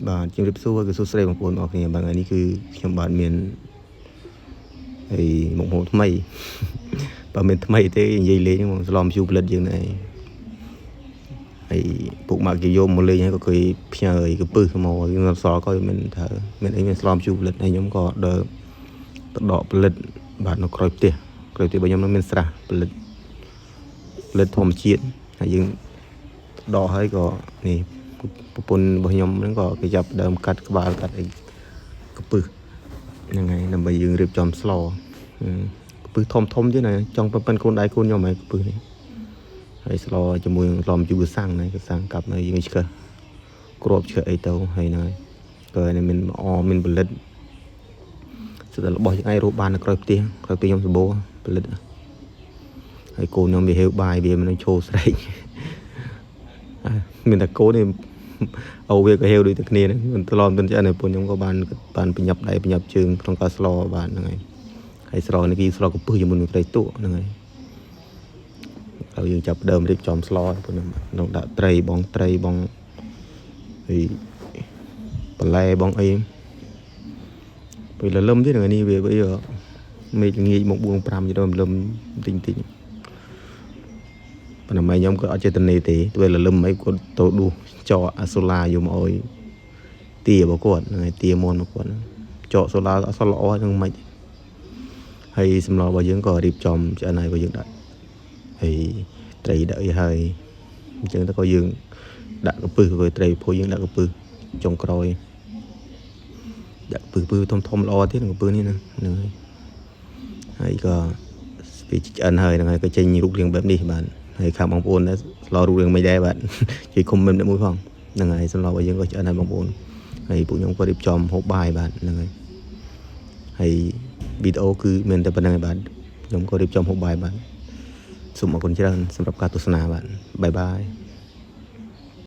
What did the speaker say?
បាទជំរាបសួរគឺសួស្តីបងប្អូនអរគ្នាបាទថ្ងៃនេះគឺខ្ញុំបាទមានហើយមុខម្ហូបថ្មី បើមានថ្មីទេនិយាយលេងហ្នឹងបងស្លំជូរផលិតយើងនេះឯងហើយពុកម៉ាក់គេយកមកលេងហើយក៏គេផ្ញើឲ្យកពឹសមកយើងសល់ក៏មិនថាមានអីមានស្លំជូរផលិតហើយខ្ញុំក៏ដើរទៅដកផលិតបាទនៅក្រោយផ្ទះក្រោយផ្ទះរបស់ខ្ញុំនឹងមានស្រះផលិតផលិតធម្មជាតិហើយយើងដកហើយក៏នេះប្រពន្ធរបស់ខ្ញុំហ្នឹងក៏គេចាប់ដើមកាត់ក្បាលកាត់អីកពឹសហ្នឹងហើយដើម្បីយើងរៀបចំស្លកពឹសធំធំទៀតណាចង់ប៉ុនកូនដៃកូនខ្ញុំហើយកពឹសនេះហើយស្លជាមួយនឹងស្លជូរសាំងណាកសាំងកាប់នៅយើងឆ្កឹះគ្រាប់ឆ្កឹះអីទៅហើយហ្នឹងហើយក៏មានអមានផលិតសិតតែរបស់យើងឯងរកបាននៅក្រោយផ្ទះក្រោយផ្ទះខ្ញុំសម្បូរផលិតហើយកូនខ្ញុំវាហេវបាយវាមិននឹងឈោស្រែក មានតែកូននេះអូវាក៏ហេវដូចតែគ្នាហ្នឹងមិនត្រឡប់មិនឆ្អិនឯពូខ្ញុំក៏បានបានប្រញាប់ដៃប្រញាប់ជើងក្នុងការស្លបានហ្នឹងហើយហើយស្លនេះគឺស្លកពឹសជាមួយនឹងត្រីទក់ហ្នឹងហើយហើយយើងចាប់ដើមរៀបចំស្លពូខ្ញុំក្នុងដាក់ត្រីបងត្រីបងហើយបន្លែបងអីពេលលលឹមទៀតថ្ងៃនេះវាវាមេឃងាយមក4 5ទៅលឹមតិចតិចប៉ុន្តែម៉ែខ្ញុំក៏អត់ចេតនាទេទោះលលឹមអីគាត់ទៅដួសចកអាសូឡាយកមកឲ្យទារបស់គាត់ហ្នឹងហើយទាមន់របស់គាត់ហ្នឹងចកសូឡាអត់សល់ល្អហ្នឹងមិនហើយសម្លរបស់យើងក៏រៀបចំឆ្អិនហើយក៏យើងដាក់ហើយត្រីដាក់អីហើយអញ្ចឹងទៅក៏យើងដាក់កពឹសក៏ត្រីព្រោះយើងដាក់កពឹសចុងក្រោយដាក់កពឹសពឹសធំធំល្អទៀតកពឹសនេះណាហ្នឹងហើយហើយក៏វាឆ្អិនហើយហ្នឹងហើយក៏ចេញរូបរាងបែបនេះបាទហើយខាងបងប្អូនដែរស្លរូបរាងមិនដែរបាទ ជួយ comment មួយផងហ្នឹងហើយសម្រាប់ឲ្យយើងក៏ឆ្អិនហើយបងប្អូនហើយពួកខ្ញុំក៏រៀបចំហូបបាយបាទហ្នឹងហើយហើយវីដេអូគឺមានតែប៉ុណ្្នឹងឯងបាទខ្ញុំក៏រៀបចំហូបបាយបាទសូមអរគុណច្រើនសម្រាប់ការទស្សនាបាទ bye bye.